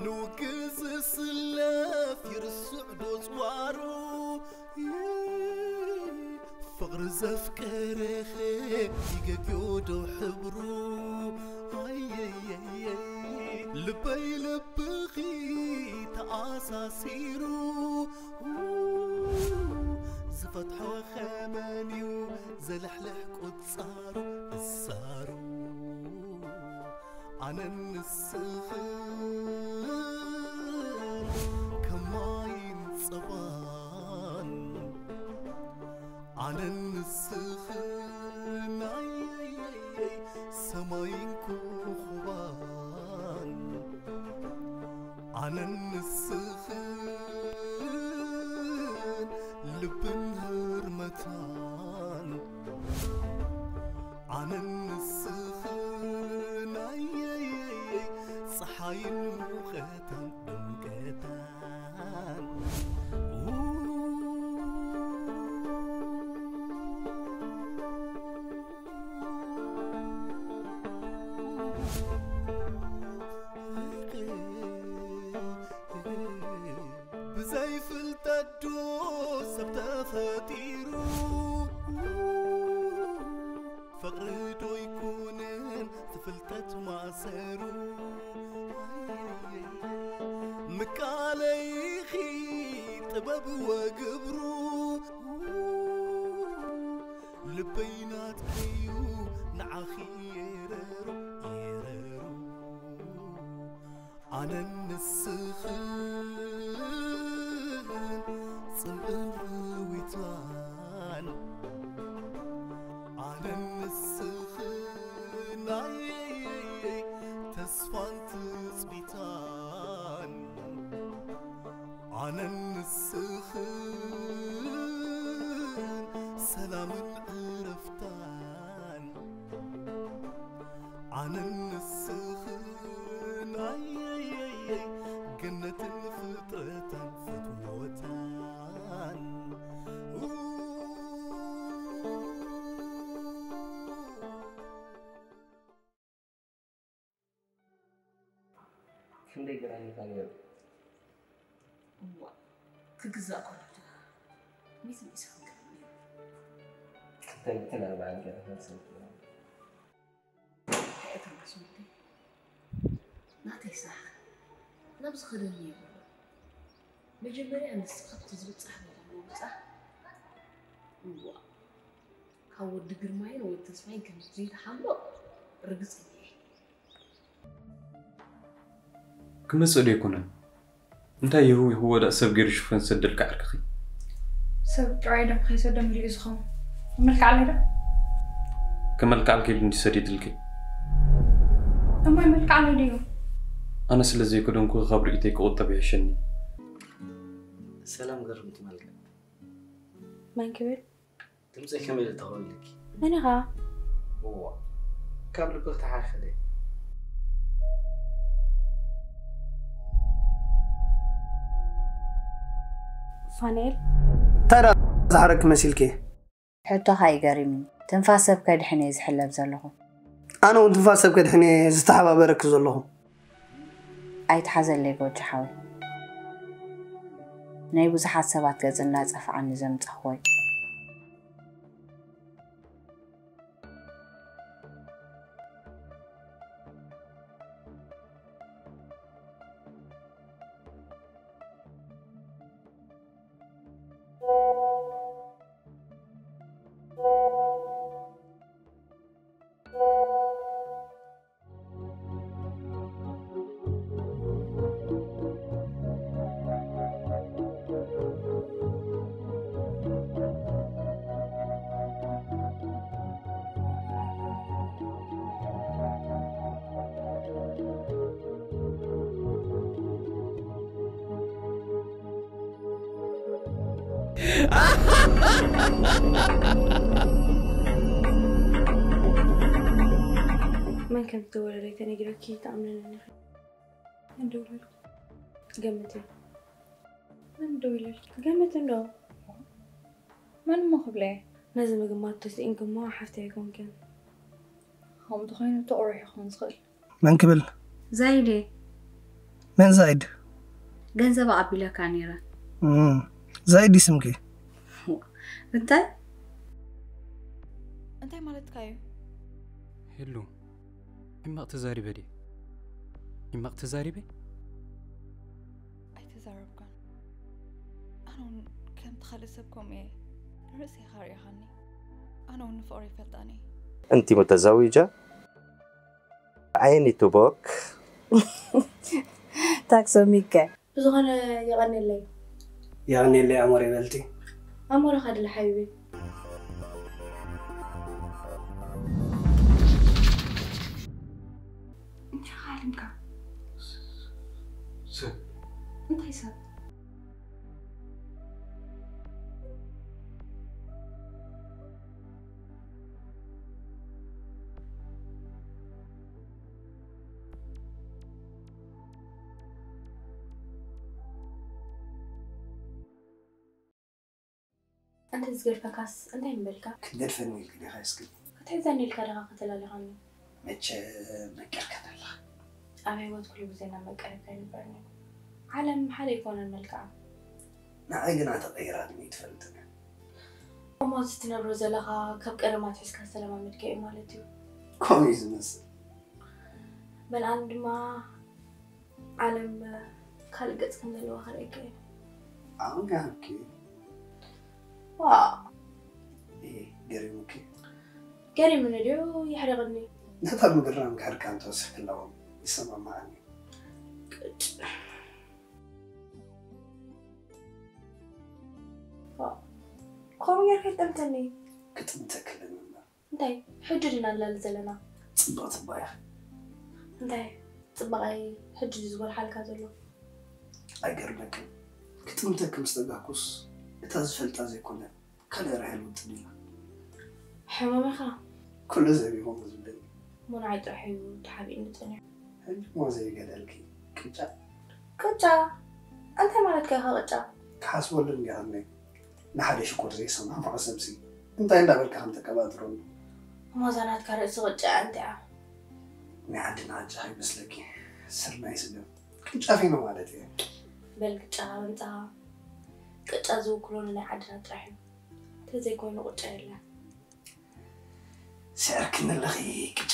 ንውግእ ዝስለፍ ይርስዕ ዶ ጽዋሩ? ፍቕሪ ዘፍቀረኸ ይገግዮ ዶ ሕብሩ? ኣየየየ ልበይ ልብኺ ተኣሳሲሩ፣ ዝፈትሖ ኸመንዩ ዘልሕልሕ ቁጻሩ እሳሩ። ኣነን ንስኽን ከማይን ጸባን፣ ኣነን ንስኽን ኣየየየይ ሰማይን ኮኾባን፣ ኣነን ንስኽን ልብን ህርመታን፣ ኣነን ንስኽን ኣየየየይ ጸሓይን ሙቐታን ድምቀታን። ብዘይ ፍልጠት ዶ ሰብ ተፈጢሩ? ፍቕሪ ዶ ይኩንን ትፍልጠት ማእሰሩ? ምቃለይኺ ጥበብ ወግብሩ፣ ልበይ ናትኪዩ ንዓኺ የረሩ፣ የረሩ። ኣነን ንስኽን ጽምእን ርዊታን፣ ኣነን ንስኽን ኣየየየይ ተስፋን ትጽቢታን፣ ኣነን ንስኽን ሰላምን ዕረፍታን፣ ኣነን ንስኽን ኣየየየይ ገነትን ፍጥረታን ፍትወታን። ክንደይ ገራሚታ ነይሩ። እዋ ክግዛእ ከሎ ድኣ ሚእቲ ሚእቲ ሰብን ገርም ነይሩ። ክልተን ሚእትን ኣርባዓን ገራሚታ ሰብን ገርም። እንታይ እቶም ኣስመልቲ ናተይ ስራሕ ናብዚ ከደኒ የብሉ። መጀመርያ ንስኻ ብቲ ዝብጻሕ ቦታ ምብጻሕ እዋ ካብ ወዲ ግርማይን ወዲ ተስፋይን ከም ዘይትሓምሎ ርግጸኛ እየ። ክመጽእ ዶ ኣይኮነን? እንታይ ይህው ይህዎ ደኣ ሰብ ገይሩ ሽፈን ዝሰደልካ ዓርክኺ? ሰብ ጥራይ ዶ ከይሰዶ መሊኡ ዝኸውን? መልክዓለይ ዶ? ከመልክዓልኪ ኢሉ እንዲ ሰዲድልኪ። እሞ ይመልክዓለይ ድዩ? ኣነ ስለ ዘይከደንኩ ካብ ርእይተይ ክቑጠብ ይሕሸኒ። ሰላም ገርምቲ መልክዕ። መን ክብል? ድምፀይ ከመይ ኢሉ ተኸውልኪ? መን ኢኻ? እዋ ካብ ልቢ ክትሓኽለ። ፋንኤል እንታይ ደኣ ዝሓረግኪ መሲልኪ? ሕቶኻ እዩ ገሪምኒ። ትንፋስ ሰብ ከድሕን እየ ዝሕለብ ዘለኹ። ኣነ እውን ትንፋስ ሰብ ከድሕን እየ ዝተሓባበረኪ ዘለኹ። ኣይትሓዘለይ ጎጆ ሓወይ። ናይ ብዙሓት ሰባት ገጽ እናጸፍዓኒ ዘምጻኽዎ እዩ። መን ከም ዝደወለለይ ተነጊረኪ ተኣምነኒ ኢኺ። መን ደወለልኪ? ገምቲ። መን ደወለልኪ? ገምቲ እንዶ። መን እሞ ክብለ? ነዚ ምግማት ተስኢንኪ እሞ ሓፍተይ ኣይኮንክን። ከምኡ ተኾይኑ ተቑሪሑ ክኾን ዝኽእል። መን ክብል? ዛይዴ። መን ዛይድ? ገንዘብ ኣቢለካ ነይረ። እም፣ ዛይድ እዩ ስምኪ? እንታይ? እንታይ ማለትካ እዩ? ሄሉ፣ ሕማቕ ተዛሪበ ድየ? ሕማቕ ተዛሪበ? ኣይተዛረብካን። ኣነ እውን ከምቲ ካልእ ሰብ ከምኡ እየ። ርእሰይ ኢኻ ርኢኻኒ። ኣነ እውን ንፍቕሪ ይፈልጣን እየ። أنت متزوجة؟ عيني تبوك. ታክሶ ሚከ ብዝኾነ የቐንየለይ። የቐንየለይ ኣሞር ይበልቲ። ኣሞረኻ ድለ ሓቢቢ። እንታይ ሓሊምካ? ሰብ እንታይ ሰብ? እንተ ዝገድፈካስ እንታይ ምበልካ? ክትገድፈኒ ኢልክ ዲኻ እስኪ? ክትሕዘኒ ኢልካ ዲኻ ከተላሊኻኒ? መቸ መቀርከት ኣለኻ? ኣብ ህይወት ኩሉ ግዜ ናብ መቀረብካ ይንበርኒ። ዓለም ሓደ ኣይኮነን መልክዓ። ንዓይ ግና ተቐይራትኒ ትፈልጥን። እሞ እዚ ትነብሮ ዘለኻ ካብ ቀደም ኣትሒዝካ ዝተለማመድካ እዩ ማለት እዩ። ከምኡ እዩ ዝመስል። በልኣን ድማ ዓለም ካልእ ገጽ ከም ዘለዋ ከርእየካ እዩ። ኣሁን ጋር ኦኬ። ዋው ይሄ ገሪሙኪ? ገሪሙኒ ድዩ የሕርቕኒ? ነታ ምግርራም ጋር ካን ተወሰክ ኣለዎም ይሰማማዓኒ። ቅጭ ከምኡ ጌርካ ይጠምተኒ። ክጥምተክልን እምበር። እንታይ ሕጂ ድና ንላሊ ዘለና? ጽብቕቲ እባ ኢኺ። እንታይ ጽባቐይ ሕጂ ድዩ ዝጎልሓልካ ዘሎ? ኣይገርመክን። ክጥምተኪ ምስ ጠጋኩስ እታ ዝፈልጣ ዘይኮነ ካልእ ራሄል ውጥን ኢላ። ሕሙም ኢኻ። ኩሉ ሰብ እዩ ከምኡ ዝብለኒ። እሞ ንዓይ ጥራሕ እዩ ተሓቢእኒ ጸኒሑ። ሕጂ እሞ ዘይገደልኪ ቅጫ። ቅጫ እንታይ ማለትካ ኢኻ ቅጫ? ክሓስበሉ እንዲያ ከመይ ንሓደ ሽኮር ዘይሰማምዖ ሰብሲ እንታይ እንዳበልካ ከም ተቀባጥረሉ። እሞ እዛ ናትካ ርእሲ ቅጫ እያ እንቲኣ። ናይ ዓድና ቅጫ ይመስለኪ? ስርናይ ስገም ቅጫ ፊኖ ማለት እየ። በል ቅጫ ካብ ኣምጻኻ። ቅጫ ዝውክሎ ንናይ ዓድና ጥራሕ እዩ። እንተዘይኮይኑ ቅጫ የለን። ስዕርክኒ ኣለኺ ቅጫ።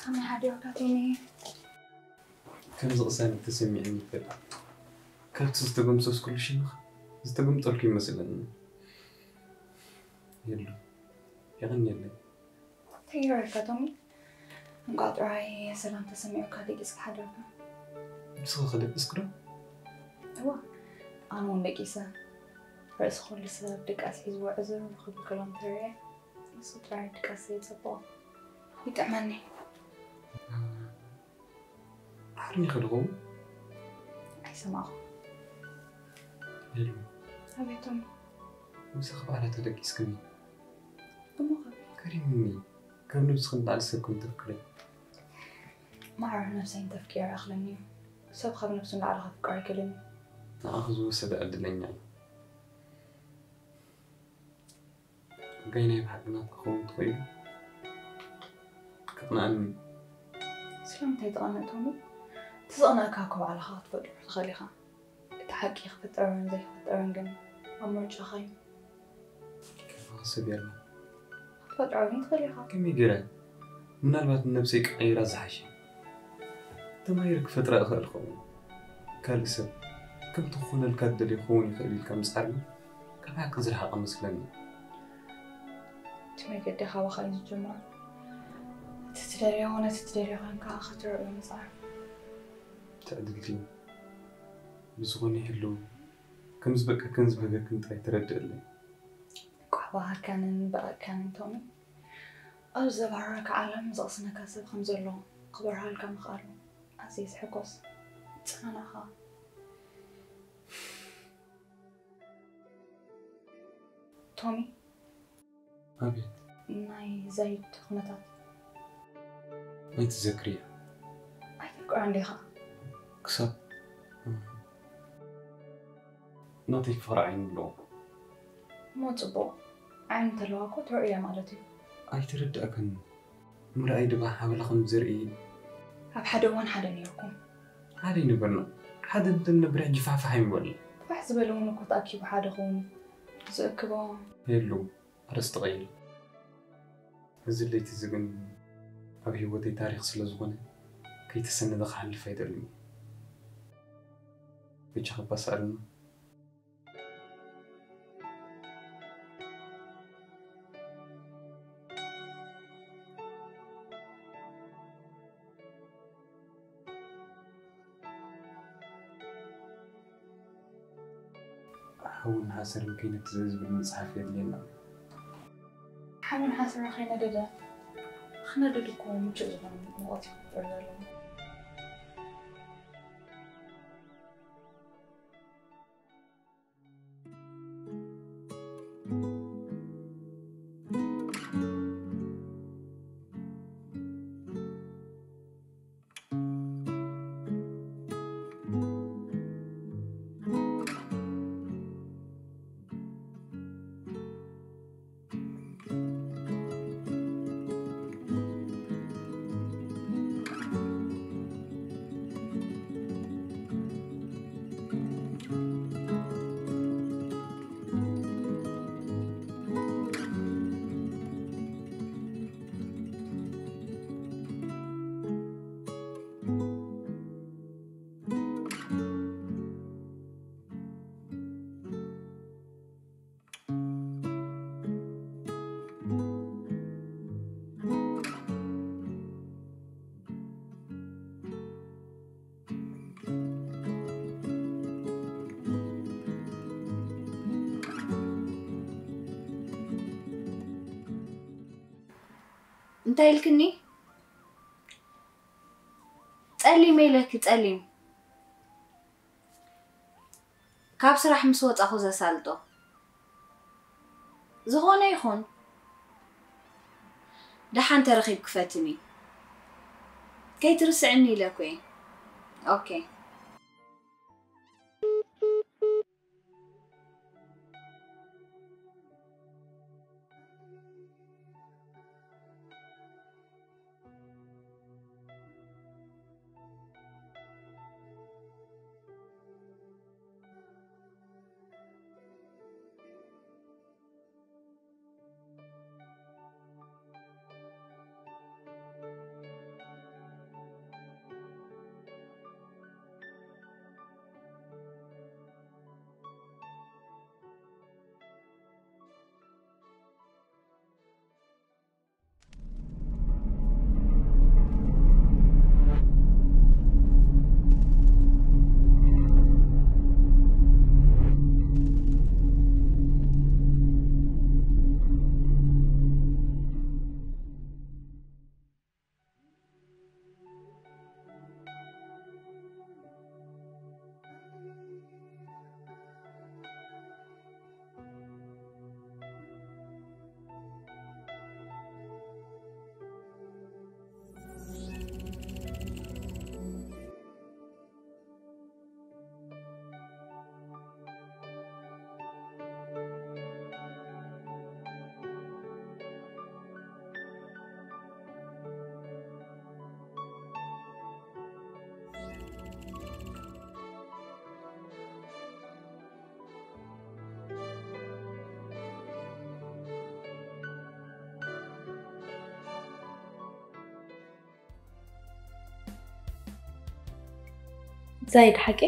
ከመይ ሓዲርካ ቶሚ? ከምዚ ቅሳነት ተሰሚዕኒ ይፈልጥ። ካብቲ ዝተገምሰስኩሉ ሽነኽ ዝተገምጠልኩ ይመስለኒ። የሉ፣ የቐንየለይ። ተይረካ ቶሚ፣ እንቋ ጥራይ ሰላም ተሰሚዑካ ደቂስካ ሓደርካ። ንስኺ ከደቂስኪ ዶ? እዋ፣ ኣነ እውን ደቂሰ። ርእሲ ኩሉ ሰብ ድቃስ ሒዝዎ ዕዝር ክብል ከሎ እንተርእየ፣ ንሱ ጥራይ ድቃስ ዘይጸብቖ። ይጥዕመኒ። ሓርኒኺ ዶ ኸውን? ኣይሰማዕኹ። የሉ፣ ኣቤቶም ምሳኺ ባዕላ ተደቂስክኒ። እሞ ኸ? ገሪሙኒ። ካብ ነብስኺ ንላዕሊ ሰብ ከም ተፍቅሪ። ማዕረ ነብሰይ እንተፍቂረ ይኣኽለኒ እዩ። ሰብ ካብ ነብሱ ንላዕሊ ከፍቅር ኣይክእልን እዩ። ንዓኺ ዝወሰደ ዕድለኛ እዩ። ጸጋይ ናይ ብሓቂ ናትኪ ክኸውን ተኽኢሉ። ከቕንኣኒ። ስለምንታይ ትቐንእ ቶሚ? እቲ ዘቕንኣካ እኮ ባዕልኻ ክትፈጥሮ ትኽእል ኢኻ። እቲ ሓቂ ክፍጠርን ዘይክፍጠርን ግን ኣብ ምርጫኻ እዩ። ክፍቕር ሰብ የለን። ክትፈጥሮ ግን ትኽእል ኢኻ። ከመይ ገይረ? ምናልባት ንነብሰይ ክቐይራ ዝሓሸ። ተማሂረ ክፈጥራ እኽእል ኸውን። ካልእ ሰብ ከምቲ ክኾነልካ ትደልዮ ክኸውን ይኽእል ኢልካ ምጽዓር ግን ካብ ሓቂ ዝረሓቐ መስለኒ። እቲ መገዲ ካባኻ እዩ ዝጅምር። እቲ ትደልዮ ነቲ ትደልዮ ኮንካ ክትርእዮ ምጽዓር። ትዕድልቲ። ብዝኾነ ይህሉ ከም ዝበቀክን ዝበገክን ጥራይ ተረድእለይ። ቋሕ ባህርካንን በቐካንን ቶሚ፣ ኣብ ዘባረረካ ዓለም ዘቕስነካ ሰብ ከም ዘሎ ክበርሃልካ ምኽኣሉ ኣዝየ ዝሕጎስ። ጽናናኻ። ቶሚ። ኣቤት። ናይ ዛይድ ኩነታት ኣይትዘክርያ። ኣይተፍቅራን ዲኻ? ክሳብ ናተይ ፍቕሪ ዓይኒ ኣለዎ። እሞ ጽቡቕ። ዓይኒ እንተለዋ እኮ ትርኢያ ማለት እዩ። ኣይተረዳእካን። ምርኣይ ድማ ሓበላ ከም ዘርኢ። ኣብ ሓደ እዋን ሓደ ነይርኩም። ሓደ ኣይነበርና። ሓደ እንተንነብር ሕጂ ፋሕፋሕ ኣይምበልና። ፋሕ ዝበለ እውን እኮ ተኣኪቡ ሓደ ክኸውን እዩ። ዝእክቦ የሉ። ኣርእስቲ ቀይር። እዚ ለይቲ እዚ ግን ኣብ ህይወተይ ታሪኽ ስለ ዝኾነ ከይተሰነደ ክሓልፍ ኣይደልን። ብቻ ክባሳልና። ሓውን ሓሰርን ከይነድደ ዝብል መጽሓፍ የድልየና። ሓውን ሓሰር ከይነደደ፣ ክነድድ እኮ ምቹእ ዝኾነ ሙቐት እዩ ክፍጠር ዘለዎ። እንታይ ኢልክኒ? ጸሊም ኢለኪ፣ ጸሊም። ካብ ስራሕ ምስ ወጻኹ ዘሳልጦ። ዝኾነ ይኹን፣ ደሓን ተረኺብኪ ፈትኒ። ከይትርስዕኒ ኢለ እኮ እየ። ኦኬ። ዛይድ ሓቂ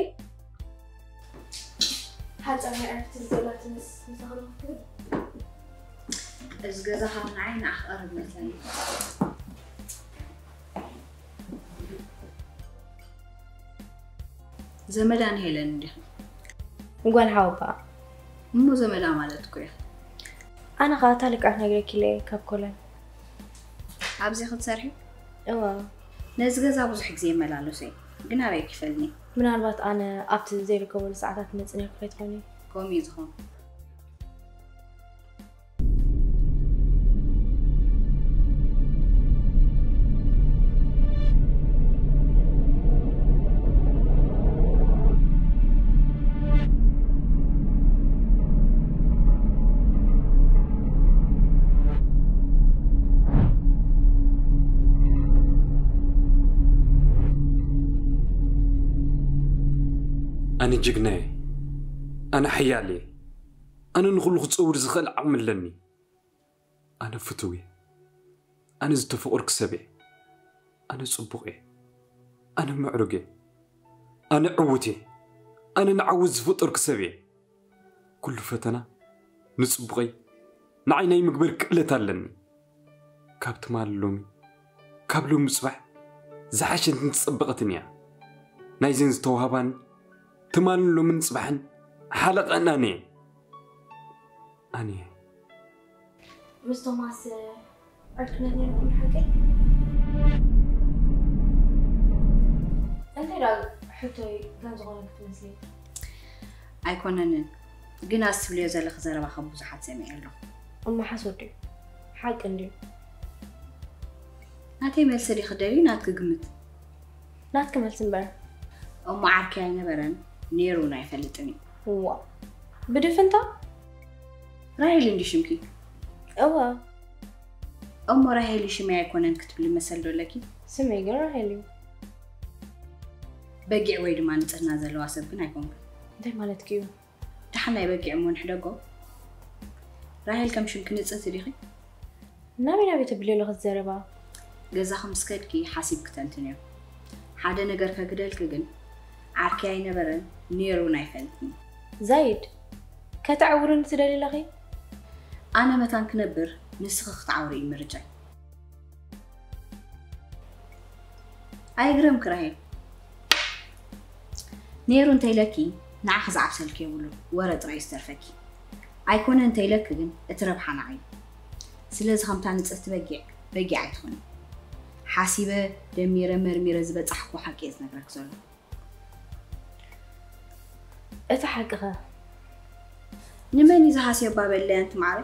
ሓጻማ ዕረፍቲ ዝደላትንስ ምሳኽና ክትብል? እዚ ገዛ ካብ ንዓይ ንዓኺ ቀረብ መሰለኒ። ዘመዳ ንሄለን እንዲኺ? ጓል ሓወባ። እሞ ዘመዳ ማለት እኮ ኢኺ። ኣነ ኸዓ እታ ልክዕቲ ነግረኪ ኢለ ካብ ኮለን። ኣብዚ ክትሰርሒ? እዋ። ነዚ ገዛ ብዙሕ ግዜ ይመላለሶ እየ፣ ግን ኣበይ ክፈልኒ? ምናልባት ኣነ ኣብቲ ዘይርከበሉ ሰዓታት መፅእ ነርኩ ከይትኾኒ? ከምኡ እዩ ዝኾን። ኣነ ጅግና እየ። ኣነ ሓያል እየ። ኣነ ንኹሉ ክጸውር ዝኽእል ዓቕሚ ኣለኒ። ኣነ ፍቱው እየ። ኣነ ዝተፈቐርኩ ሰብ እየ። ኣነ ጽቡቕ እየ። ኣነ ምዕሩግ እየ። ኣነ ዕዉት እየ። ኣነ ንዓወት ዝፈጠርኩ ሰብ እየ። ኩሉ ፈተና ንጽቡቐይ ንዓይ ናይ ምግበር ክእለት ኣለኒ። ካብ ትማሊ ሎሚ፣ ካብ ሎሚ ጽባሕ ዝሓሸትን ዝጸበቐትን እያ። ናይዘን ዝተዋህባኒ ትማልን ሎምን ጽባሕን ሓለቐን ኣነ እየ። ኣነ እየ። ምስ ቶማስ ዕርክነት ነርኩም ሓቂ? እንታይ ደኣ ሕቶይ ከም ዝኾነ ክትመስሊ? ኣይኮነንን፣ ግን ኣስትብልዮ ዘለኺ ዘረባ ካብ ብዙሓት ሰሚዐ ኣለኹ። እሞ ሓሶት ድዩ ሓቂ እንድዩ? ናተይ መልሲ ዲኺ ደልዩ ናትኪ ግምት? ናትኪ መልሲ እምበር። እሞ ዓርኪ ኣይነበረን፣ ነይሩ እውን ኣይፈልጥን እዩ። ዋ፣ ብድፍንታ? ራሄል እንዲ ሽምኪ? እዋ። እሞ ራሄል ሽመይ ኣይኮነን ክትብሊ መሰል ዶ ኣለኪ? ስመይ ግን ራሄል እዩ። በጊዕ ወይ ድማ ንጽህና ዘለዋ ሰብ ግን ኣይኮንኩን። እንታይ ማለትኪ እዩ? ደሓን ናይ በጊዕ እሞ ንሕደጎ። ራሄል ከም ሽምኪ ንጽህቲ ዲኺ? ናበይ ናበይ ተብሊ ኣለኺ ዘረባ? ገዛኺ ምስ ከድኪ ሓሲብኪ ተንትንዮ። ሓደ ነገር ከግደልኪ ግን፣ ዓርኪ ኣይነበረን፣ ነይሩ እውን ኣይፈልጥን። ዛይድ፣ ከተዕውርኒ ትደሊ ኣለኺ? ኣነ መታን ክነብር፣ ንስኺ ክትዓውሪ እዩ ምርጫይ። ኣይግረምኪ ራሄል። ነይሩ እንተኢለኪ ንዓኺ ዝዓብሰልኪ የብሉን፣ ወረ ጥራይ እዩ ዝተርፈኪ። ኣይኮነን እንተኢለኪ ግን እቲ ረብሓ ንዓይ እዩ። ስለዚ ከምታ ንጽህቲ በጊዕ፣ በጊዕ ኣይትኹኒ። ሓሲበ፣ ደሚረ፣ መርሚረ ዝበጻሕክዎ ሓቂ እየ ዝነግረኪ ዘለኹ። እቲ ሓቂ ኸ? ንመን እዩ ዝሃስየባ በለያ ኣንቲ ማዕረ?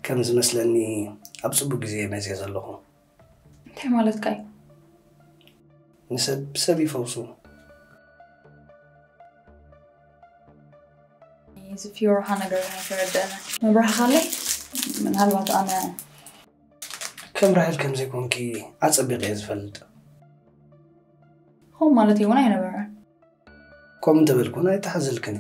ከም ዝመስለኒ ኣብ ጽቡቕ ግዜ እየ መጽየ ዘለኹ። እንታይ ማለትካ እዩ? ንሰብ ብሰብ ይፈውሱ። እዚ ፊዮርሃ ነገር ኣይተረድአና። መብራህኻለይ ምናልባት ኣነ ከም ራሄል ከም ዘይኮንኪ ኣጸቢቐ እየ ዝፈልጥ። ሆም ማለት እውን ኣይነበረን። ከምኡ እንተበልኩን ኣይተሓዘልክን።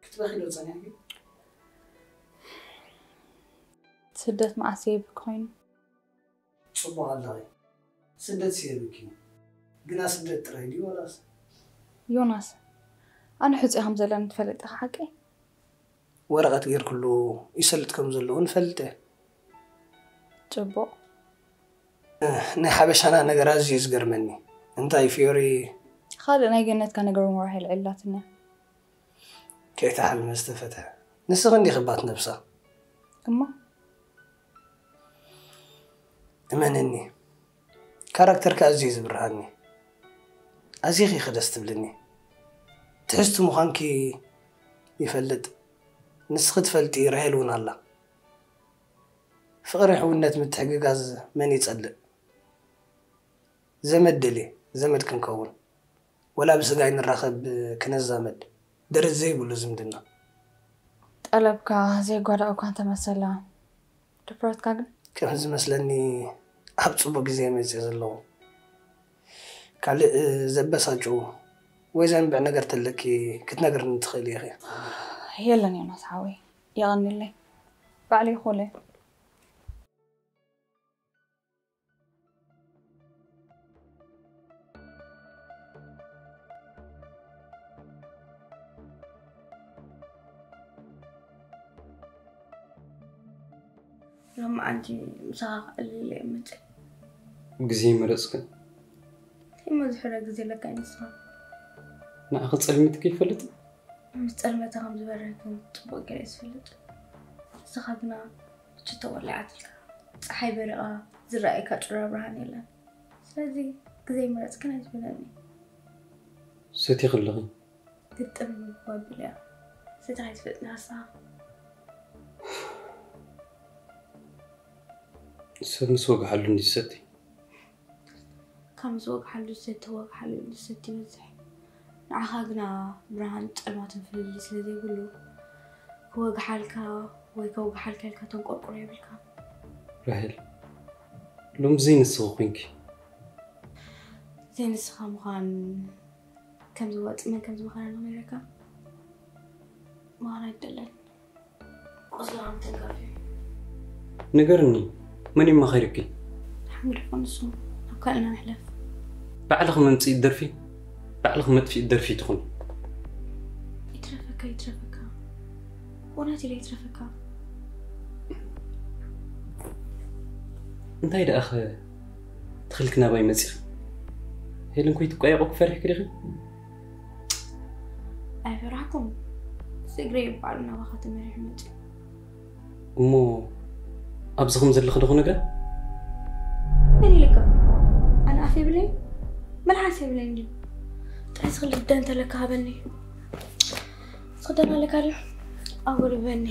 ክትበኺ ዶ ጸኒሕኪ? ስደት መዓስ ይህብክ ኮይኑ? ጽቡቕ ኣለኺ። ስደት ሲየብኪ ግና ስደት ጥራይ ድዩ ወላስ? ዮናስ፣ ኣነ ሕጹየ ከም ዘለኒ ትፈልጥ ኢኻ ሓቀይ? ወረቐት ጌርክሉ ይሰልጥ ከም ዘለዉ ንፈልጥ እየ። ጽቡቕ። ናይ ሓበሻና ነገር ኣዝዩ እዩ ዝገርመኒ። እንታይ ፊዮሪ? ካልእ ናይ ገነትካ ነገር እውን ራሄል ዕላትና። ከይተሓልመ ዝተፈትሐ ንስኺ እንዲኺ ባት ነብሳ። እሞ እመንኒ፣ ካራክተርካ ኣዝዩ እዩ ዝብርሃኒ። ኣዚኺ ኢኺ ደስ ትብልኒ። ትሕዝቲ ምዃንኪ ይፈልጥ። ንስኺ ትፈልጢ፣ ራሄል እውን ኣላ። ፍቕሪ፣ ሕውነት፣ ምትሕግጋዝ መን ይጸልእ? ዘመድ ደልየ፣ ዘመድ ክንከውን። ወላ ብስጋ ኣይንራኸብ፣ ክነዛመድ። ደረት ዘይብሉ ዝምድና። ጠለብካ ዘየጓዳእኳ እንተመሰላ፣ ድፍረትካ ግን? ከም ዝመስለኒ ኣብ ጽቡቕ ግዜ እየ መጽየ ዘለኹ። ካልእ ዘበሳጩ ወይ ዘንብዕ ነገር ተለኪ ክትነግርኒ ትኽእሊ ኢኺ። የለን ዮናስ ሓወይ፣ የቐንየለይ። ባዕለይ ክውለ። ሎማዓንቲ ምሳኻ ክዕልል እየ መፅእ። ግዜ ይመረፅክን። ከይመዝሕረ ግዜ ለካ ይንስኻ። ንዓኺ ፀልሚትኪ ይፈልጥ? ምስ ፀልመታ ከም ዝበረህክን ፅቡቅ ገይረ እየ ዝፈልጥ። ንስኻ ግና ምችቶ ወሊዓትልካ። ፀሓይ በሪቓ ዝረኣየካ ጩራ ብርሃን የለን። ስለዚ ግዜ ይመረፅክን ኣይትበለኒ። ሰቲኺ ኣለኺ። ግጥም ወብል እያ። ሰቲኻ ኣይትፈልጥን ንስኻ። ሰብ ምስ ወግሓሉ እንዲ ዝሰቲ። ካብ ምስ ወግሓሉ ዝሰቲ ወግሓሉ እንዲ ዝሰቲ ይበዝሕ። ንዓኻ ግና ብርሃን ጸልማትን ፍልልይ ስለ ዘይብሉ ክወግሓልካ ወይ ከውግሓልካ ኢልካ ተንቆርቁሮ የብልካ። ራሄል ሎሚ ዘይንስኺ ኮንኪ። ዘይንስኻ ምዃን ከም ዝወጽእ መን ከም ዝመኸረኒ ነይረካ ምዃን ኣይደለን። ቁስላ ምትንካፍ እዩ። ንገርኒ መን ይመኸርኪ? ሓምድ ይኹን ንሱ ናብ ካልእና ንሕለፍ። ባዕልኺ መምፅኢት ደርፊ ባዕልኺ መጥፊኢት ደርፊ ትኹን። ይትረፈካ ይትረፈካ። ብእውነት ኢለ ይትረፈካ። እንታይ ደኣኸ ትኽልኪ ናባይ መፂኺ? ሄለን ኮይትቋየቑ ክፈሪሕኪ ዲኺ? ኣይፈራሕኩን። ስግረይ ይበዓሉ ናባኻ ተመሪሑ መፂኡ። እሞ ኣብዚ ከም ዘለኺ ዶ ክነግራ? መን ኢልካ? ኣነ ኣፍ የብለይ? መልሓስ የብለይ እንድዩ። ጥራይ ዝኽእል ግደ እንተለካ ሃበኒ። ዝኽደን ኣለካ ድዩ? ኣጎልበኒ።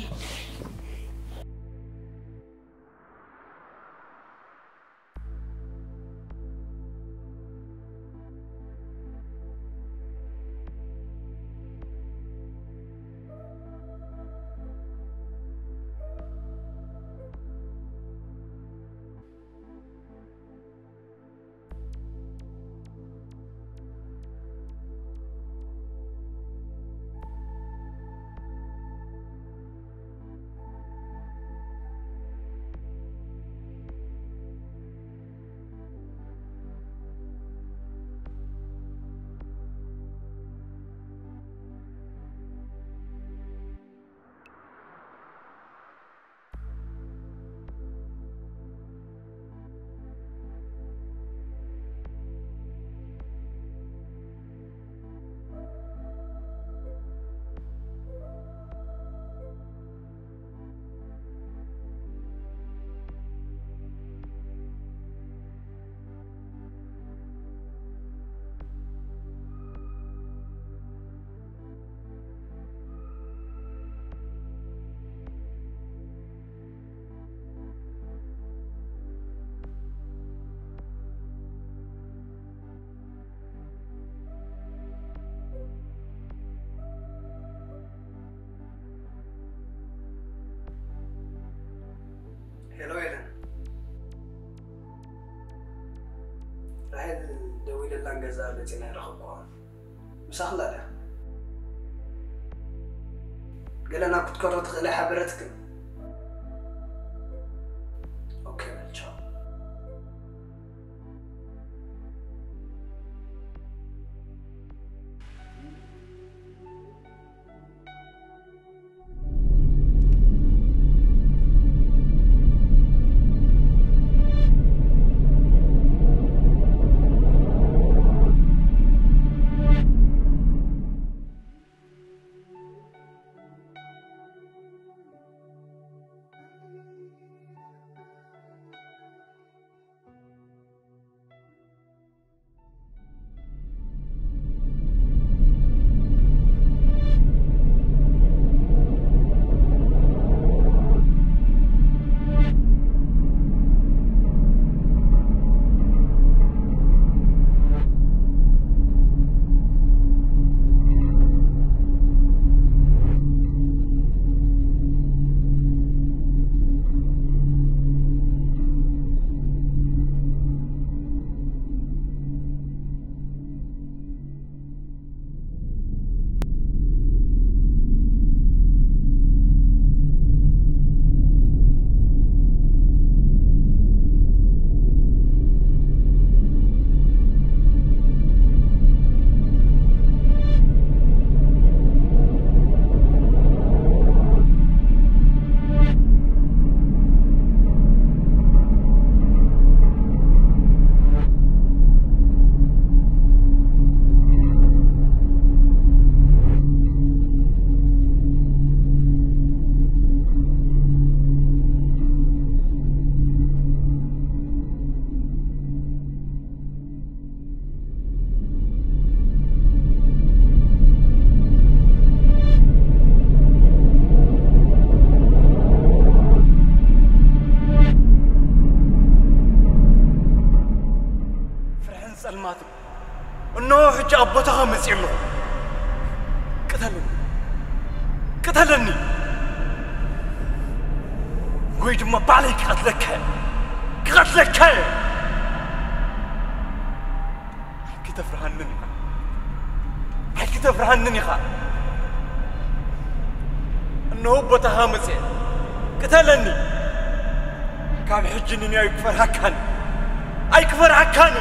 ሄሎ ኤለን፣ ራሄል ደዊለላን ገዛ መፂና ይረኸብኩዋ። ምሳኽላ ድያ? ገለ ናብ ክትከዶ ትኽእሊ ሓበረትክን? መፅእ ኣለኹ። ቅተለኒ፣ ቅተለኒ፣ ወይ ድማ ባዕለይ ክቐትለካ እየ፣ ክቐትለካ እየ። ኣይክተፍርሃንን ኢኻ፣ ኣይክተፍርሃንን ኢኻ። እነሆ ቦታኻ መፅእ፣ ቅተለኒ። ካብ ሕጂ ንንያዩ ክፈርሃካን ኣይክፈርሃካን።